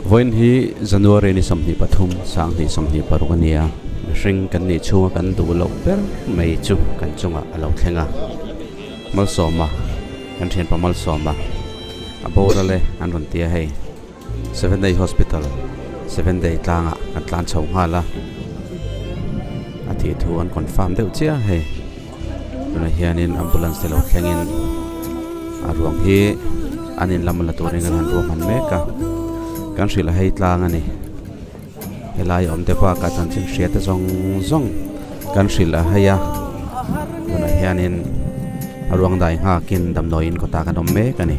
Vawiin hi January ni 23, 2026 a ni a, mihring kan nih chhunga kan duh loh ber mai chu kan chungah a lo thleng a. Malsawma, kan thianpa Malsawma a boral e an rawn ti a hei. Seven Day Hospital, Seven Day tlangah kan tlan chho nghal a, a thih thu an confirm deuh chiah a hei. Tunah hianin ambulance te lo thlengin a ruang hi an in lam la turin kan han ruahman mek a, kan hrilh a hei tlang a ni. Helai awm te bakah chanchin hria te zawng zawng kan hrilh a hei a, tunah hianin a ruang dai nghakin damdawiin kawtah kan awm mek a ni.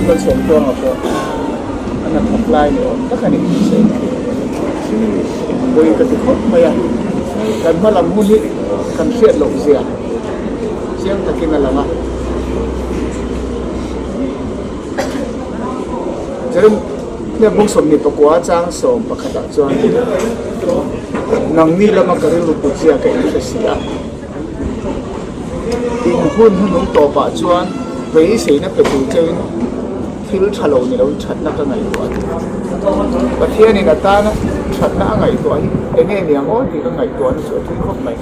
Malsawm tuanga pawh a na thawk lai ni awm tak a ni tih sawi na pawi ka ti khawp mai a, kan hma lam hun hi kan hriat loh zia chiang takin a lang a. Jeremia bung 24 chang 11 ah chuan nangni lama ka rilru put zia ka inhre si a. In hun hnung tawpah chuan beiseina pe tur cheuhin thil tha lo ni loin thatna ka ngaihtuah a ti. Pathianin a tana thatna a ngaihtuah hi eng nge niang aw tih ka ngaihtuahna chu a thui khawp mai.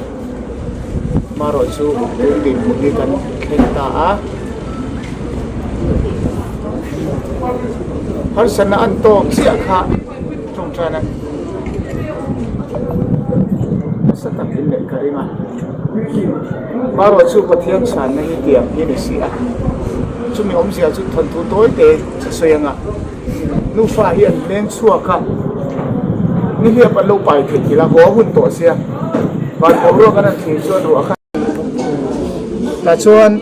Marawh chu tun dinhmun hi kan thleng ta a. Harsatna an tawk chiah kha tawngtaina nasa tak in neih ka ring a. Marawh chu Pathian chhanna hi tiang hi a ni si a. Chumi awmzia chu thawnthu tawi te ka sawi ang a. Nufa hi an leng chhuak a, nihliap an lo pai theih thil a, haw a hun tawh sia. Van boruak an han thlir chuan ruah kha. Tah chuan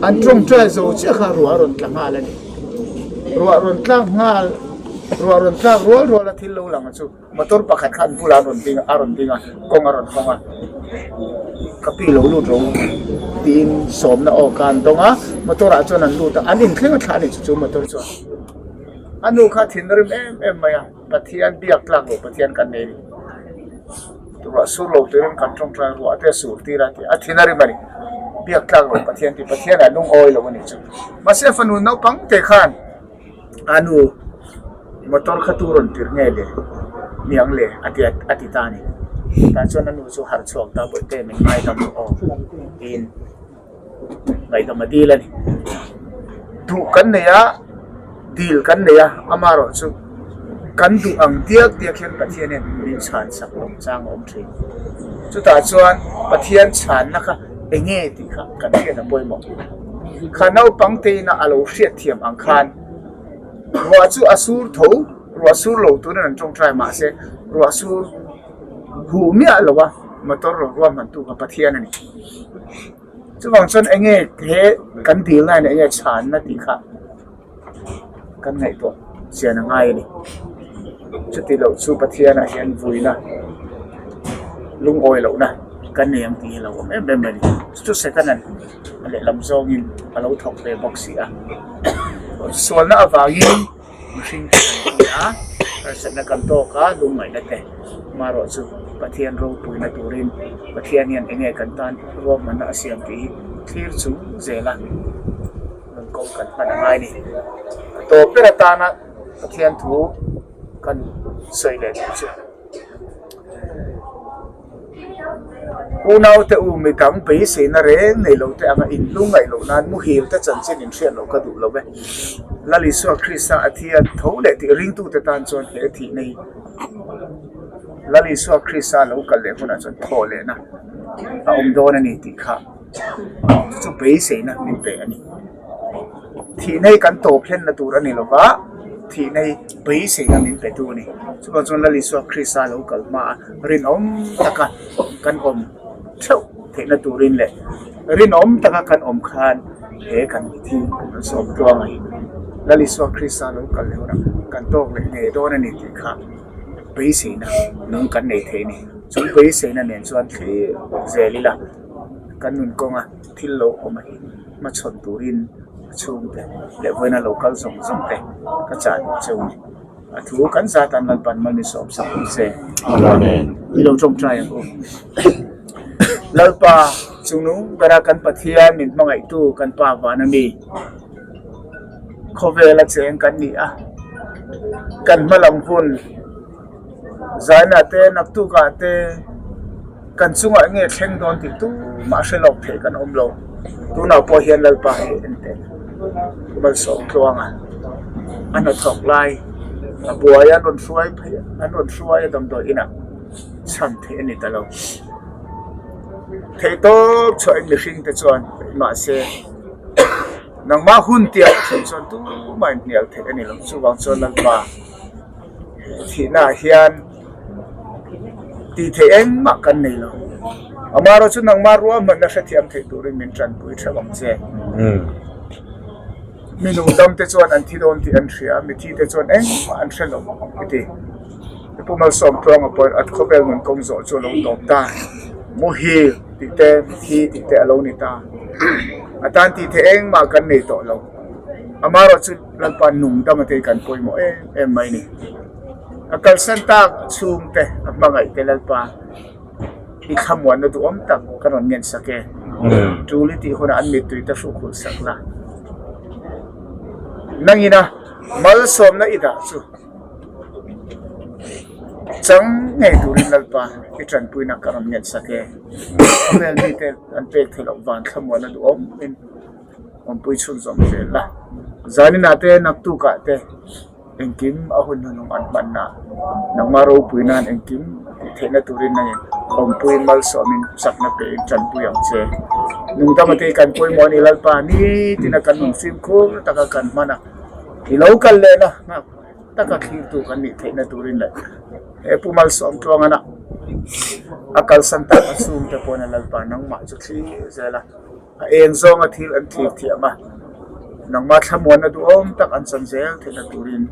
an tawngtai zo chiah kha ruah a rawn tla nghal a ni. Ruah rawn tlak nghal, ruah rawn tlak rual rual a thil lo lang chu motor pakhat kha an bulah a rawn ding a rawn ding a, kawng a rawn hawng a. Ka pi lo lut ro tiin sawmna aw kha an dawng a, motor ah chuan an lut a, an inthleng a thlah a ni chu chu motor chuan. A nu kha thinrim em em mai a, Pathian biak tlak lo Pathian kan nei a ni. Ruah sur lo turin kan tawngtai ruah te a sur tir a tih a thin a rim a ni. Biak tlak lo Pathian tih Pathian ah lungawi lo a nih chu. Mahse fanu naupang te khan a nu motor kha tu rawn tir nge le niang le a ti a ti ta a ni. Tah chuan a nu chu harh chhuak ta bawihte min ngaidam rawh aw tiin ngaihdam a dil a ni. Duh kan nei a, dil kan nei a, amaherawhchu kan duh ang diak diak hian Pathian hian min chhan sak lo chang a awm thin. Chutah chuan Pathian chhanna kha eng nge tih kha kan hriat a pawimawh. Kha naupang te ina a lo hriat thiam ang khan ruah chu a sur tho, ruah sur lo turin an tawngtai mahse ruah sur huh miah lo a motor rawn ruahmantu kha Pathian a ni. Chuvang chuan eng nge he kan dilna hian eng nge chhanna tih kha kan ngaihtuah chian a ngai a ni. Chuti loh chu Pathianah hian vuina lungawi lohna. kan nei ang tih hi a lo awm em em mai a ni. Chu chu Setanan a lehlam zawngin a lo thawk ve bawk si a. Sualna avangin mihring te kan thi a, harsatna kan tawk a, lungngaihna te amaherawh chu Pathian ropuina turin Pathian hian eng nge kan tan ruahmanna a siam tih hi thlir chung zel a, rawn ko kan hman a ngai a ni. A tawp ber atana Pathian thu kan sawi leh duh chu. Unaute u mi dang beiseina reng nei lo te anga inlung ngaih loh nan muhil te chanchin inhriat loh ka duh lo e. Lal Isua Krista a thi a tho leh tih ringtute tan chuan he thihna hi Lal Isua Krista lo kal leh hunah chuan thawh lehna a awm dawn a ni tih kha chu chu beiseina min pe a ni. Thihna hi kan tawp hlenna tur a ni lo va, thihna hi beiseina min pe tu a ni. Chuvang chuan Lal Isua Krista lo kal hma a, rinawm taka kan awm theuh theihna turin leh rinawm taka kan awm khan he kan thi kan sawm tluang a hi. Lal Isua Krista lo kal leh hunah kan tawk leh ngei dawn a ni tih kha beiseina nung kan nei thei a ni. Chu beiseina nen chuan thlir zel ila kan nun kawnga thil lo awm a hi. Hmachhawn turin a chhungte leh vawiina lo kal zawng zawng te ka chah duh cheu ni. A thu kan zat an Lalpan mal ni sawm sak ang che. Amen. I lo tawngtai ang u. Lalpa chungnung bera kan Pathian min hmangaihtu kan Pa van a mi. Khawvela cheng kan ni a. Kan hmalam hun zainah te naktukah te Kan chungah nge thleng dawn tih tumah hre lawk theih kan awm lo. Tunah pawh hian Lalpa hi en teh malsawm tluang a, a hnathawk lai a buai an rawn hruai phei an rawn hruai a damdawi inah chhan theih a ni ta lo. Theihtawp chhuahin mihring te chuan mahse nangmah hun tiah thin chuan tumah inhnial theih a ni lo. Chuvang chuan Lalpa thihnaah hian. Tih theih engmah kan nei lo. Amaherawh chu nangmah ruahmanna hrethiam theih turin min tanpui theuh ang che. Mi nungdam te chuan an thi dawn tih an hria, mithi te chuan engmah an hre lo i ti. I Pu Malsawmtluanga pawhin a khawvel nun kawng zawh chu a lo tawp ta. Muhil tih te, mithi tih te a lo ni ta. A tan tih theih engmah kan nei tawh lo. Amaherawh chu Lalpa nungdam ate kan pawimawh em em mai ni. A kalsan tak chhungte a hmangaih te Lalpa i thlamuanna duhawm tak ka rawn ngen sak e. Tul i tih hunah an mittui te hruk hulh sak la. Nangina malsawmna i dah chu chang ngei turin Lalpa i tanpuina ka rawn ngen sak e. Khawvel mite an pek theih loh van thlamuanna duhawm in awmpui chhunzawm zel la. Zaninah te naktukah te. Engkim a hun hnunung an hmanna nangmah ropui nan engkim tih theihna turin nangin awmpui malsawmin chakna pein tanpui ang che. Nungdama te kan pawimawh a ni Lalpa nitina kan nun fimkhur taka kan hman a, i lo kal lehna nghak taka thlirtu kan nih theihna turin leh he Pu Malsawm Tluangana a kalsan tak a chhungte pawhin a Lalpa nangmah chu thlir zel a. A eng zawnga thil an thlir thiam a, nangmah thlamuanna duhawm tak an chan zel theihna turin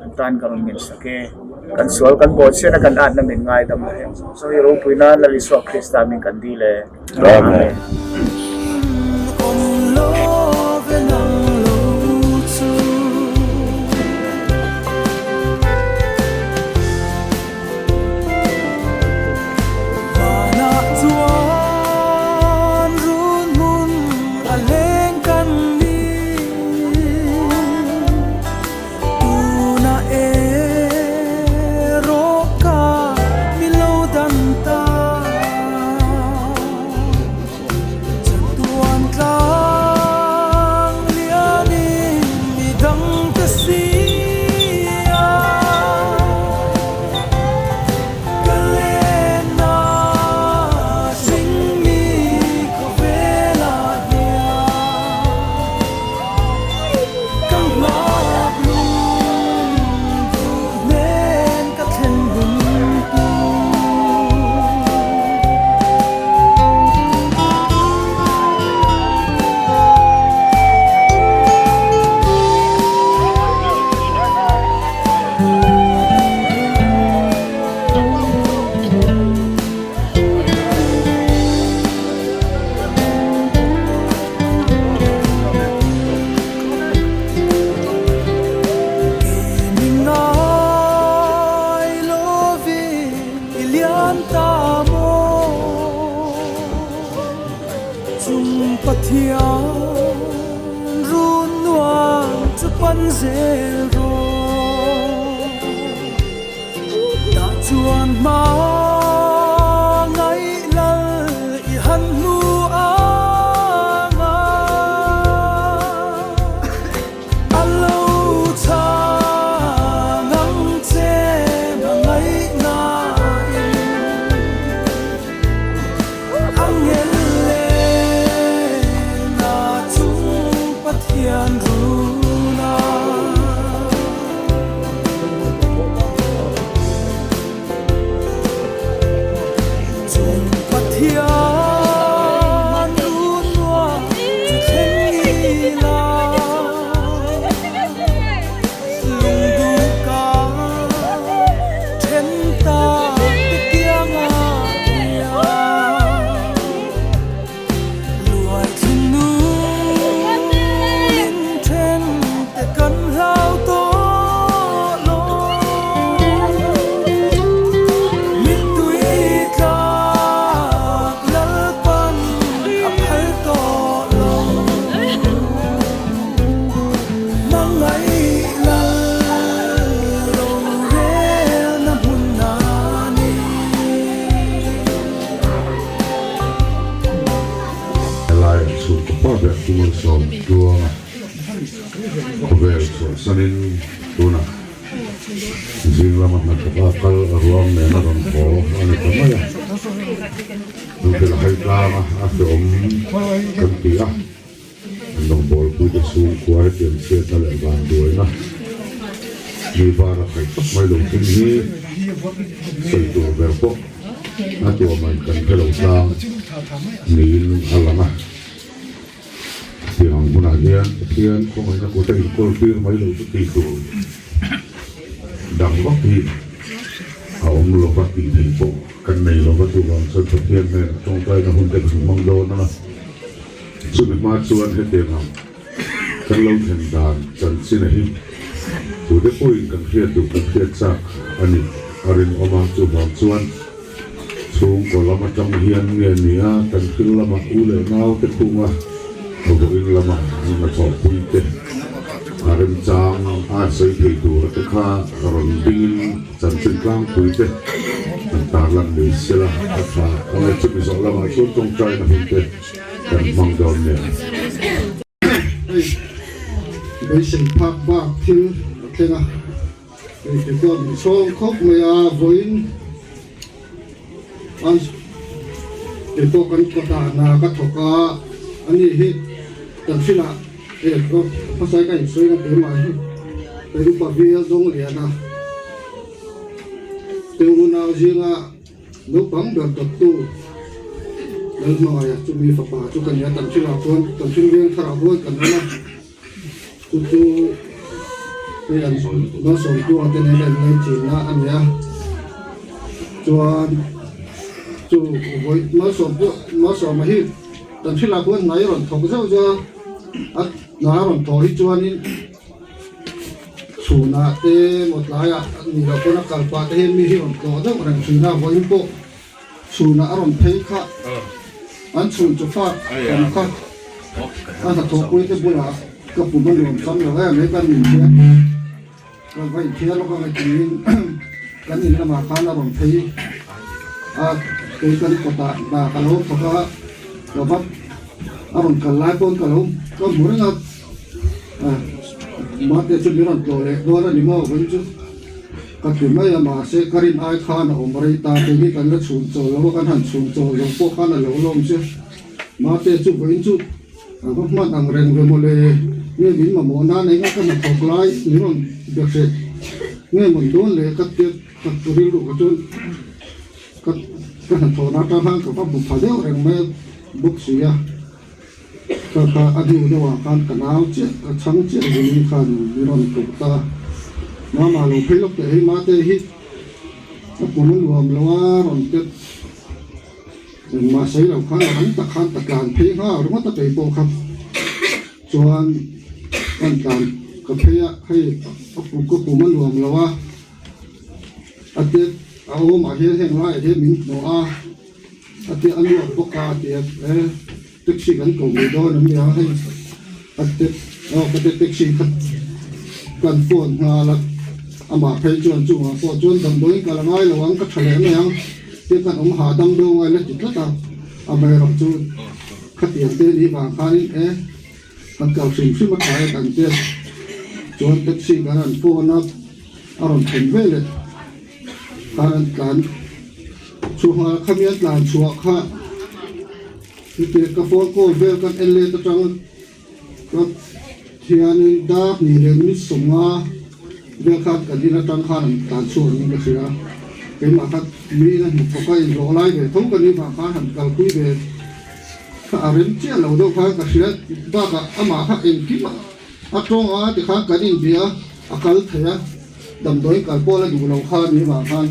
an tan ka rawn ngensak e. Kan sual kan bawhchhiatna kan atna min ngaidam la heng zawng zawng hi ropui nan Lal Isua Krista min kan dil e. Amen. Chung Pathian run nuam chu pan zel rawh. Tah chuan hma ngaih lal i han hmu ang a, a lo chhang ang che hmangaihnain. Angel lena chung Pathian runa. Chung Pathian runua chu thleng ila. Lungduka then ta te kianga nia. Luai thinlung in then te kan hlau tawh lo. Mittui tlak Lalpan a phal tawh lo. Hmangaih lal rorelna hmun a ni. Helai an chhungkaw pa ber chu Malsawm Tluanga khawvel chhuahsanin tunah zing lama hnathawka kal a ruang nen a rawn haw a ni ta mai a. Nupil a hai tlang a, a hrehawm kan ti a. An rawngbawlpuite chhungkhua hetiang chhiatna leh vanduaina mi var a khaih tak mai lo thleng hi sawi tur ber pawh a tuamah in kan hre lo tlang niin a lang a. Tiang ang hunah hian Pathian khawngaihna kut a inkawl tir mai lo chu tih tur dang vak hi a awm lo va tih theih pawh kan nei lo va, chuvang chuan Pathian hnenah tawngtaina hun te kan hmang dawn a. Chumi hma chuan hetiang ang kan lo thlen dan chanchin a hi tute pawhin kan hriat duh kan hriat chak a ni a rinawm a, chuvang chuan chhungkaw lam atang hian nge ni a kan thil lamah u leh nau te khunga vawiin lama an hnathawhpui te a remchang a sawi thei tur te kha rawn dingin chanchin tlangpui te an tarlan ni sela a tha ang e. Chumi zawh lamah chuan tawngtaina hun te kan hmang dawn nia. Hei beisei phak bak thil a thleng a, hei te pawh min chhawng khawp mai a, vawiin an kei pawh kan kawtah hna ka thawk a, ani hi kan hrilah eh hmasai ka insawi na keimah hi kei upa vial dawng lian a, te unau zinga. Naupang ber dawttu Lalhmangaia chu mi fapa chu ka ni a, tan hrilah chuan tan hring veng tharah huai kan awm a, chu chu hei an malsawmtu te nen a inlaichinna a ni a, chuan chu vawi malsawm pawh malsawma hi tan hrilah khuan hnai a rawn thawk zeuh zeuh a, a hna a rawn thawh hi chuanin. Chhunah te maw tlaiah ni loh pawn a kal pah te hian mi hi rawn tlawh deuh reng thin a, vawiin pawh chhunah a rawn phei kha an chhun chu fak awm kha a hnathawhpui te bulah ka pum a nuam cham lo em mai kan inthiar ka va inthiar lawk ang tiin kan in lamah khan a rawn phei a, kei kan kawtah hna ka lo thawk a, ka va a rawn kal lai pawn ka lo ka hmu reng a. Mate chu min rawn tlawh leh dawn a ni maw vawiin chu ka ti mai a, mahse ka rin ai khan a awm rei ta, keini kan la chhun chawl lo a, kan han chhun chawl lo pawh khan a lo lawm che, mate chu vawiin chu a va hman ang reng ve mawle, nge min mamawh nan eng a ka hnathawk lai min rawn be hreh nge mawn dawn le ka tia ka rilru kha chuan ka ka hnathawhna atang khan ka va hmu pha deuh reng mai a bawk si a. Ka kha a hnu deuhah khan ka nau chiah ka chhang chiah zingin khan min rawn tuk ta a, mama lo phei lawk teh hei mate hi ka pum a nuam lo a rawn tet engmah sawi lo khan a rang tak khan ka tlan phei nghal ringawt a kei pawh kha chuan kan tlan ka phei a hei a ka pum a nuam lo a a tet a awmah hian heng laiah hian min hnawh a a tia a luak bawk a a tia e. taxi kan ko mai dawn a nia hei a te aw ka te taxi kha kan phone nghal a amah phei chuan chungah pawh chuan damdawiin kal a ngai lo ang ka tha leh mai ang te kan awm hahdam deuh angai la ti tlat a amaherawh chu khatiang te ni vang khanin e kan kal hrim hrim a tha e kan tia chuan taxi kan han phone a a rawn thlen veleh khan an tlan chhuah nghal a khami an tlan chhuah kha chutia ka phone call vel kan en let atang ka thianin dar hnih leh minute sawmnga vel khan kan in atang khan an tlan chhuak niin ka hria keimah kha miin a hmu thawk a inhlawh lai ve tho ka nih vang khan han kalpui ve kha a rem chiah lo deuh khan ka hria bakah amah kha engkim a tawng a tikhan kan inbia a kal thei a. Damdawi kal pawh la duh lo kha ni vang khan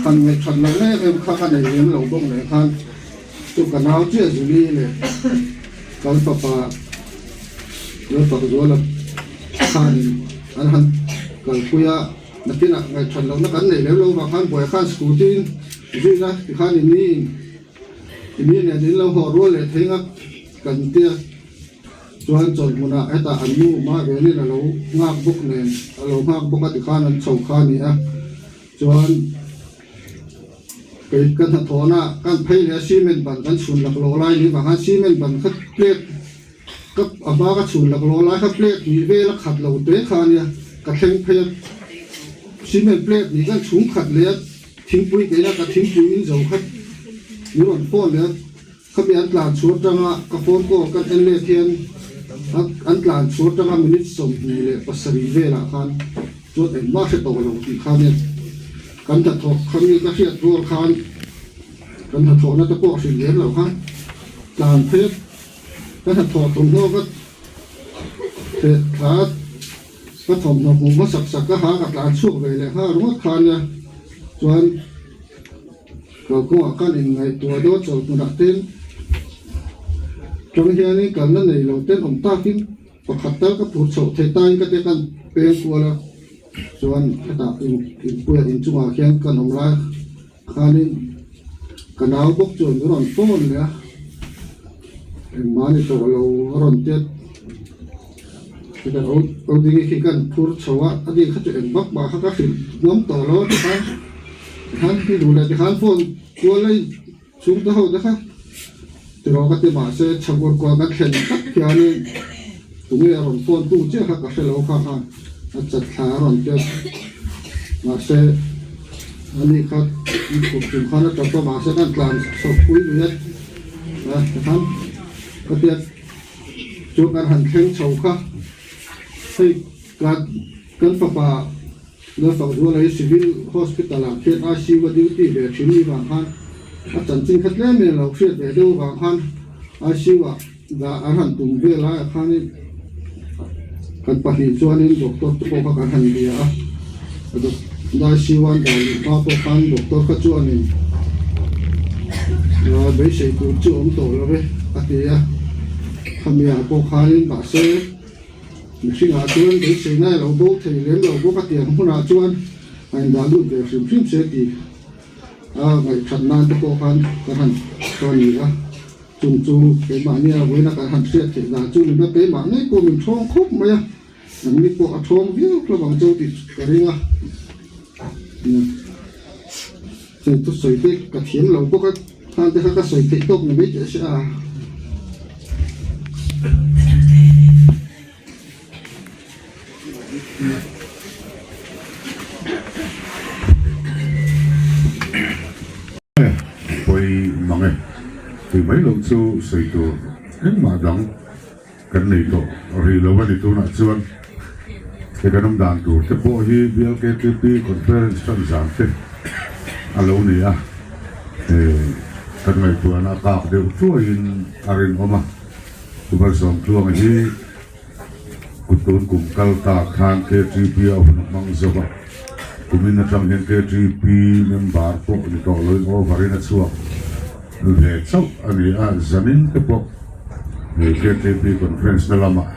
han ngaihṭhat loh em em kha ka nei lem lo bawk leh khan chu ka nau chiah Julie leh kan fapa Lalfakzuala khanin an han kalpui a, nakinah ngaihṭhat lohna kan nei lem lo vang khan buai khan scooty in zuina tikhan i mi in i mi nen in lo haw rual leh thei ngak kan tia. Chuan chawlh hmunah hetah an nu mah velin a lo nghak bawk nen a lo nghak bawk a tikhan an chho kha a ni a. Chuan kei ka hnathawhna kan phei leh a cement ban kan chhun laklawh lai ni vang khan cement ban kha plate ka a hma ka chhun laklawh lai kha plate hnih vel a khat lo te kha a nia ka thleng phei a cement plate hnih khan chhung khat leh a thingpui keina ka thingpui in zo kha min rawn phone leh a. Khami an tlan chhuah atanga ka phone call kan en let hian an tlan chhuah atanga minute 27 velah khan chuan engmah hre tawh lo tih khan e kan hnathawh khami ka hriat rual khan kan hnathawhna te pawh hrilh lem lo khan tlan phei ka hnathawh thawmhnaw ka theh thla ka thawmhnaw hmuh hmasak sak ka ha ka tlan chhuak ve leh nghal ringawt khan nia chuan. Kalkawngah khan inngaihtuah deuh a chawlh hmunah ten tang hianin kalna nei lo ten awm takin pakhat tal ka phur chhoh theih tain ka te khan peng kual a chuan hetah inpuia inchungah khian kan awm lai khanin ka nau bawk chuan min rawn phone leh a engmah a ni tawh lo a rawn tet Odingi khi kan phur chho a, a ni kha chu eng vak mah kha ka hrilh ngam tawh lo a tikhan tikhan hi duh leh tikhan phone kual a in chhung te ho te kha tiraw ka ti mahse chhakawr kual kan thlen tak hianin tunge a rawn phone tu chiah kha ka hre lo kha khan a chat thla a rawn tia mahse a ni kha khur chung khan a tap a mahse kan tlan chhoh pui lui a tikhan ka tia. Chu kan han thleng chho kha hei kan kan fapa Lalfakzuala hi Civil Hospital ah khian ICU a duty ve thin ni vang khan a chanchin kha tlem in a lo hriat ve deuh avang khan ICU ah dah an han tum vel laiah khanin kan pahnih chuanin doctor te pawh kha kan han bia a ICU an dah luh hma pawh khan doctor kha chuanin beisei tur chu awm tawh lo e a ti a khamiah pawh khanin mahse mihringah chuan beiseina a lo bo thei lem lo bawk a tiang hmunah chuan a indah lut ve hrim hrim se tih a ngaihthat nan te pawh khan kan han sawi a ni a. Chung chu keimahnia vawiina kan han hriat theih dan chu nuna keimah ngei pawh min thawng khawp mai a, nangni pawh a thawng viau hlawm ang cheu tih ka ring a. Heng thusawi te ka thiam lo bawk a, khan te kha ka sawi theih tawk ni mai teh se a. Pawi mang e, tih mai loh chu sawi tur engmah dang kan nei tawh rih lo a ni. Tunah chuan he kan awm dan tur te pawh hi BLKTP Conference tan zan te a lo ni a, kan ngaihtuahna a kak deuh thuaiin a rinawm a. Tumalsawmtluanga hi Kutun kum kal ta khan KTP a hun a hmang zo a, kumin atang hian KTP member pawh ni tawh loin over in a chhuak ve chauh a ni a, zanin te pawh KTP conference na lamah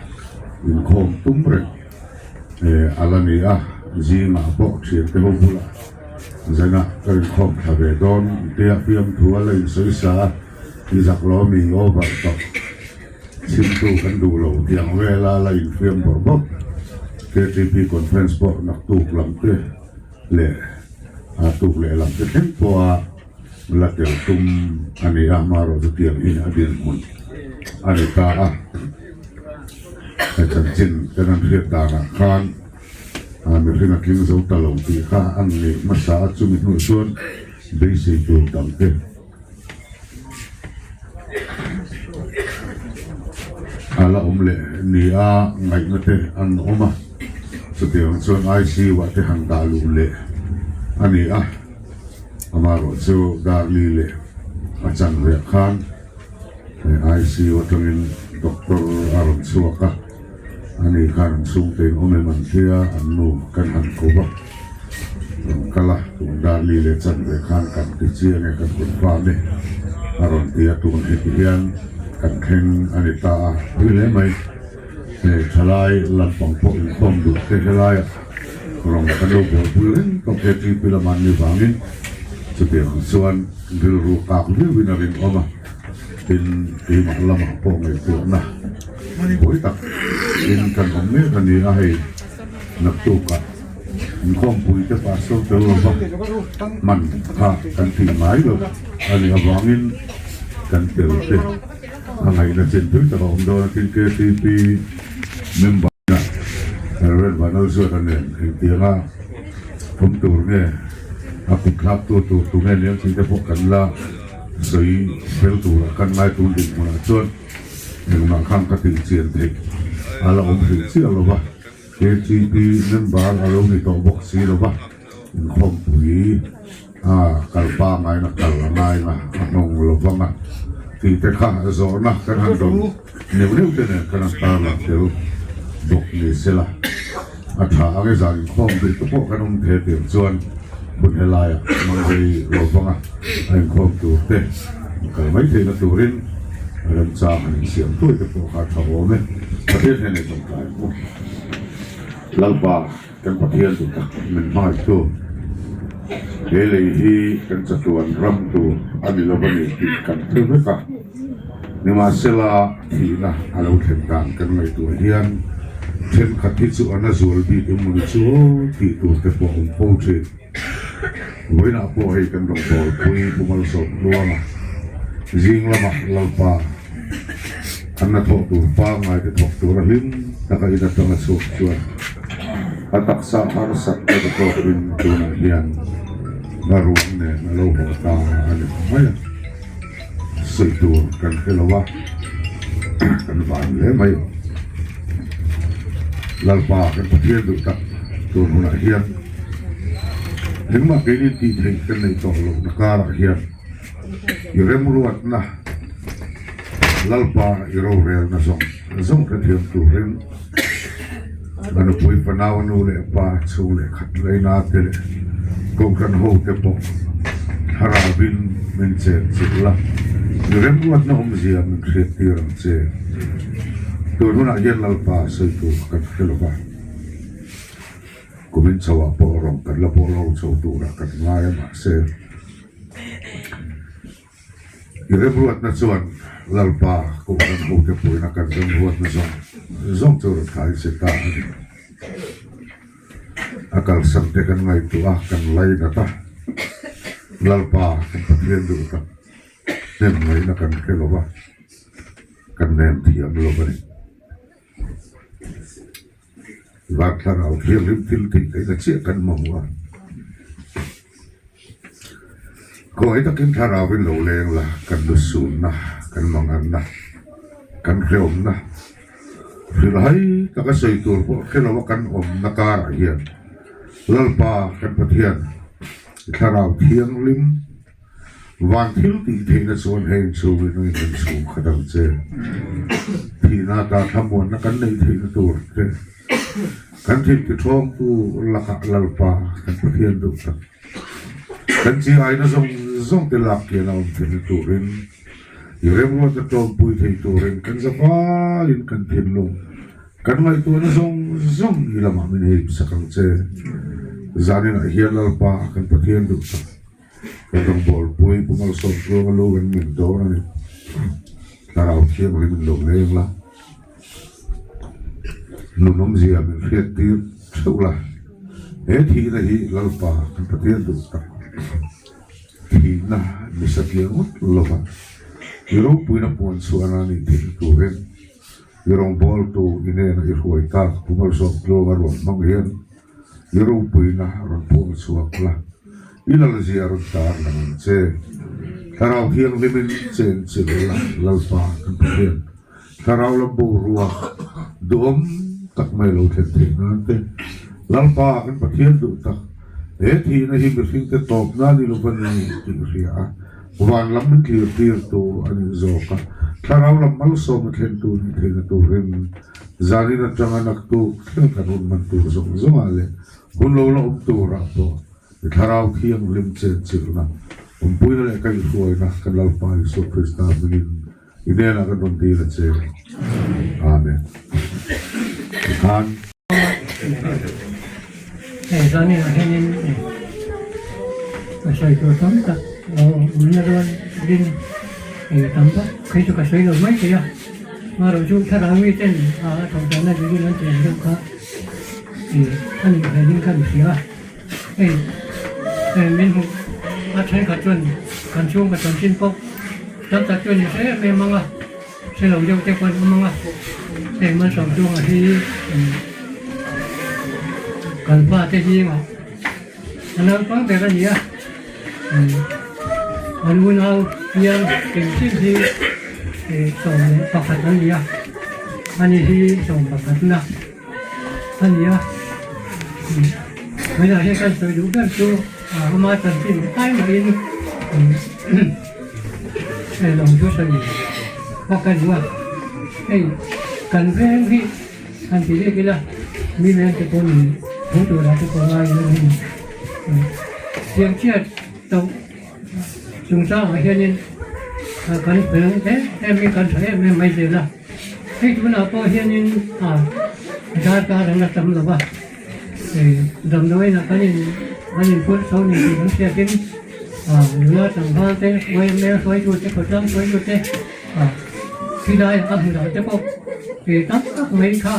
inkhawm tum reng a la ni a, zingah pawh thiante ho bulah zanah ka inkhawm thla ve dawn tia fiamthu a la insawi sa a, i zak lo mi over tawh. Chhimtu kan duh lo tih ang vela la infiam bawrh bawrh. KTP conference pawh naktuk lam te leh tuk leh lam te thleng pawha la tel tum a ni a, amaherawhchu tiang hi a dinhmun a ni ta a. He chanchin kan han hriat danah khan mihring a tling zo ta lo tih kha a ni hmasa a, chumi hnuah chuan beisei tur dang te a la awm leh ni a ngaihna te an awm a, chutiang chuan ICU ah te han dah luh leh a ni a, amaherawh chu Darli leh a chanve khan ICU atangin doctor a rawn chhuak a, ani khan an chhungte in awm em an tia an nu kan han ko va, rawn kal a, tun Darli leh chanve khan kan ti chiang e kan confirm e a rawn ti a, tun heti hian kan thleng a ni ta a, pui hle mai hei thalai lampang pawh inkhawm duh te helaiah rawn kan lo buaipui reng tawp e TP lama an ni vangin chutiang chuan rilru kak viauin a rinawm a, tin keimah lamah pawh ngaihtuahna buai tak in kan awm mek a ni a hei naktukah. Inkhawmpui te pastor tel lova hman kha kan tih ngai lo a nih avangin kan tel te a ngaihna chin tui tak a awm dawn a tin KTP member ina Rev Vanlalzuata nen engtianga awm tur nge a kut thlak tu tur tu nge nia tih te pawh kan la sawi fel turah kan ngai tun dinhmunah chuan engmah khan ka tih chian theih a la awm hrih chiah lova. KTP member a lo ni tawh bawk si lo va, inkhawmpui a kal pangaina kal a ngaina a hnawng lo vang a tih te kha zawhna kan han rawn neuh neuh te nen kan han tarlang tel bawk ni sela a tha ang e. Zan inkhawm duh te pawh kan awm thei tir chuan hun helaiah hmang rei lo vang a, a inkhawm tur te kal mai theihna turin remchang han insiam thuai te pawh kha a tha awm e. Pathian hian ei tawngtai ang u. Lalpa kan Pathian duh tak min hmangaihtu, he lei hi kan chatuan ram tur a ni lo a ni tih kan hre vek a. Nimahsela thihna a lo thlen dan kan ngaihtuah hian thenkhat hi chu a na zual bik emaw ni chu aw tih tur te pawh a awm fo thin. Vawiinah pawh hei kan rawn bawlpui Pu Malsawm Tluanga zing lamah Lalpa an la thawh tur pangngai te thawk tura hlim taka in atanga chhuak chuan a taksa harsat na te tawkin tunah hian a ruang nen a lo haw ta a ni mai a, sawi tur kan hre lo a, kan van hle mai. Lalpa kan Pathian duh tak tun hunah hian. Engmah keini tih theih kan nei tawh loh na karah hian i remruatna Lalpa i rorelna zawng zawng hrethiam turin a nupui fanau a nu leh pa chhung leh khat laina te leh kohhran ho te pawh thlarauin min chen chilh la, i remruatna awmzia min hriattir ang che. Tun hunah hian Lalpa sawi tur kan hre lo va. Kumin chho ah pawh rawn kan la pawh lo chho turah kan ngai a mahse i remruatna chuan Lalpa Kohhran hote puina kan remruatna zawng zawng chu rawn thlai che ta a ni. A kalsan te kan ngaihtuah a, kan lainat a, Lalpa kan Pathian duh tak hnem ngaihna kan hre lo va, kan nem thiam lo a ni. Van thlarau thianghlim thil tih theihna chiah kan mamawh a. Khawi takin thlarauin lo leng la, kan lusunna, kan manganna, kan hrehawmna, hrilhai taka sawi tur pawh hre loa kan awmna karah hian Lalpa kan Pathian i thlarau thianghlim, Van thil tih theihna chuan heng chhungin a inrem chhung khat ang che. Thihna ata thlamuanna kan neih theihna tur te, kan thil ti thawngtu lakah Lalpa kan Pathian duh tak, kan chi aina zawng zawng te lak kian a awm theihna turin, i remruatna tlawmpui thei turin kan zavaiin kan thinlung kan ngaihtuahna zawng zawng i lamah min heimsak ang che. Zaninah hian Lalpa kan Pathian duh tak. Ka rawngbawlpui Pu Malsawmtluanga lu kan min dawn a ni. Thlarau Thianghlim in lo leng la, nun awmzia min hriat tir theuh la. He thihna hi Lalpa kan Pathian duh tak thihna ni satliah ngawt lova i ropuina puan chhuahna a nih theihna turin i rawngbawltu i hnena i hruai tak Pu Malsawmtluanga ruah hmang hian i ropuina rawn puang chhuak la, i lalzia rawn tar lang ang che. Thlarau Thianghlimin chen chilh la, Lalpa kan Pathian, Thlarau lam boruak duhawm tak mai lo thlen theih nan te, Lalpa kan Pathian duh tak, he thihna hi mihringte tawpna ni lova ni tih hria a, van lam min thlir tir tu a nih zawk a, Thlarau lam malsawmna thlen tu nih theihna turin zanin atanga naktuk thleng kan hun hman tur zawng zawngah leh hun lo la awm turah pawh I Thlarau Thianghlim chenchilhna, awmpuina leh kaihhruaina kan Lalpa Isua Krista hmingin I hnenah kan rawn dil a che. Amen. Tikhan. Hei zanin ah hianin ka sawi tur tam tak a awm na rual din ei tam vak phei chu ka sawi lo mai thei a, amaherawh chu thlarau mi ten a thawhchahna dil in an tih ang deuh kha a nih hmel in ka hria a. Hei hei min hmuh a thenkhat chuan kan chhungkaw chanchin pawh tam tak chuan in hre em em ang a, hre lo deuh te pawh an awm ang a, hei Malsawmchunga hi kan pa te zingah a naupang ber a ni a, an unau piang engkim hi 11 an ni a, ani hi 11 na. A ni a, tunah hian kan sawi duh ber chu ama chanchin ai mahin hei lo chu sawi bawk a ni a, hei kan veng hi han ti lek ila mi veng te pawh ni thu turah te pawh ngai ila ni chiang chiat tawh chungchangah hianin kan fel em em in kan tha em em mai zel a. Hei tunah pawh hianin darkar an la tam lo va, damdawiinah kan in an inphurh chho ni tih kan hriatin nula tlangval te, yma hruaitute, khawtlang hruaitute khilai a hmunah te pawh tam tak mai kha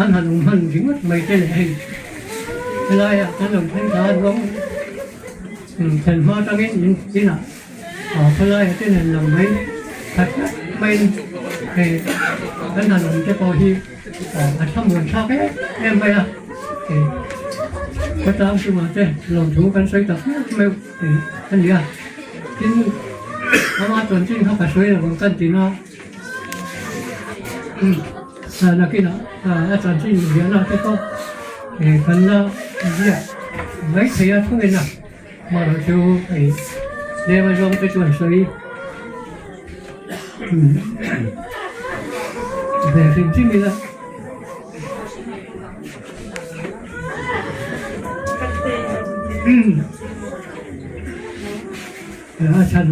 an han awm hman ringawt mai te leh hei helaiah kan lo thleng ta a ruang thlen hma atangin inah. Khawlaiah te nen lam mai khat tak maiin hei kan han awm te pawh hi a thlamuan thlak em em mai a, khawtlang chungah te lawmthu kan sawi tak meuh meuh a ni a, tin ama chanchin kha ka sawi lo ang kan ti na nakinah a chanchin ziahna te pawh kan la ziah mai thei a thungin a. Hmanah chu hei leng a zawng te chuan sawi ve hrim hrim ila. A chhan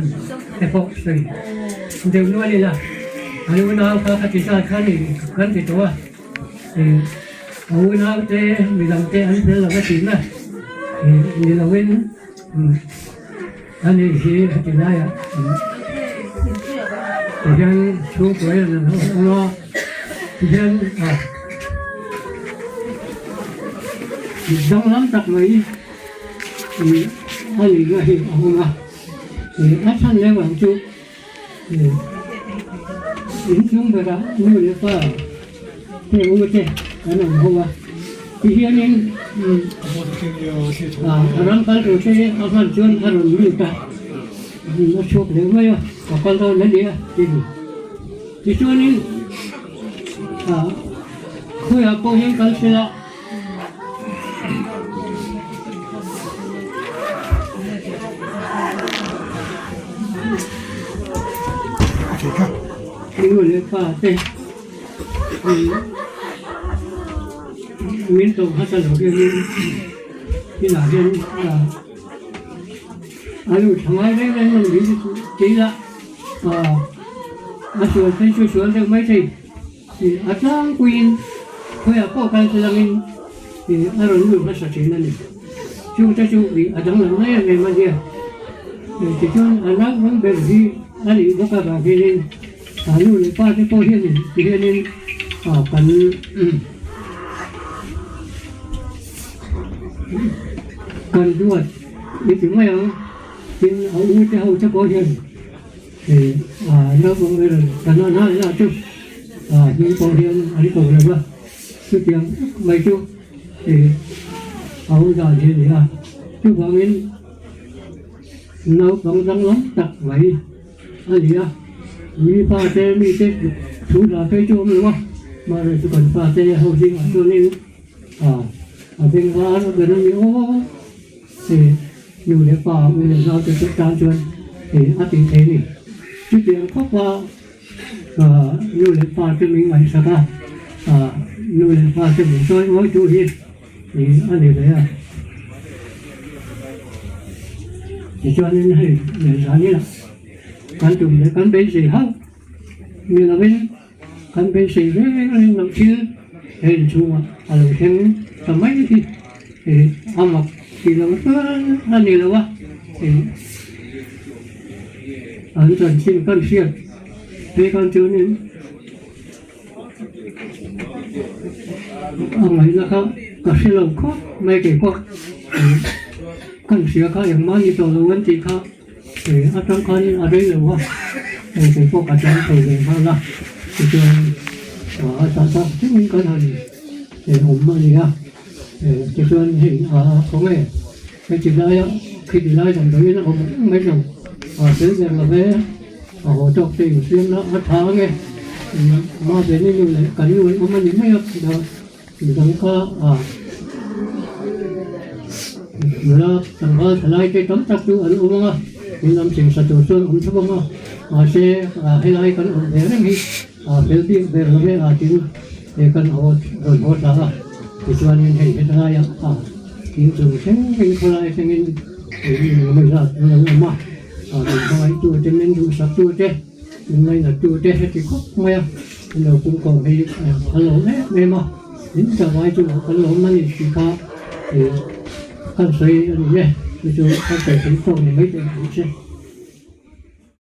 te pawh sawi deuh nual ila an unau kha ka ti zat kha ni kan ti tawh a. A unau te midang te an fel lo a tih na ni lo in ani hi heti laiah tihian chhungkaw hian an awm a tihian danglam tak mai a nihna hi a awm a a chhan leh vang chu. Inchung berah nu leh pa te u te an awm ho a, tihianin a ram kal tur te a hman chuan a rawn lut a, a chhuak leh mai a, ka kal dawn a nia tiin. Tichuanin khawiah pawh hian kal sela. Nu leh pa te min tawng hmasa lo hianin inah hian a lut tha ngai reng reng a ni tih ila a sual phei chu sual deuh maithei. A tlangpuiin khawiah pawh kal te langin a rawn lut hmasa thin a ni. Chungte chu a danglam mai em em a nia. Tichuan a naupang ber hi a nih bawk avang hianin Nu leh pa te pawh hianin tihianin kan kan duat i ti mai ang. Tin, a u te ho te pawh hian naupang vel kan an hal lah chu hming pawh hian an ko lo va, chutiang tak mai chu a awm dan hi a ni a. Chuvangin naupang danglam tak mai a ni a, mi fate mite thu hla phei chu a awm lo a, mahse chu kan fate ho zingah chuanin a bengvar a ber a ni aw. Nu leh pa u leh nau te tan chuan a tih theih a ni. Chutiang khawpa nu leh pa te min ngaihsak a, nu leh pa te min chawi mawi tu hi a ni ve a. Tichuanin hei lehzan ila kan tum leh kan beisei hauh ni lovin Kan beisei reng reng loh thil he inchhungah a lo thleng ta mai hi a mak tih loh chuan a ni lo a, an chanchin kan hriat phei khan chuanin a ngaihna kha ka hre lo khawp mai kei pawh kan hria kha engmah ni tawh lo an tih kha. Atang khanin a rei lo a, kei pawh ka tlan chho ve nghal a, tichuan a chah tak thlengin kan han awm a ni a, tichuan hei a khawnge heti laia khiti lai damdawiin a awm reng mai lo, a fel ber lo ve, a haw tawk te insiam na a tha ange, ma beni nu leh kan nu an awm a ni mai a, Midang kha a nula tlangval thalai te tam tak chu an awm ang a, in lam cheng sa tur chuan awm theuh ang a, mahse helai kan awm ve reng hi a fel bik ber lo e a tin he kan haw rawn haw ta a, tichuanin hei hetlaiah a in chung thleng in khawlai thlengin in zat an lo awm a, min hmangaihtu te min duhsak tu te. In ngainat tu te heti khawp mai a, an lo pung kawm hi an lo awm em em a, in tlangvai chu kan lo awm a ni tih kha kan sawi a ni e, chu chu kan sawi thei tawk ni mai te ang che.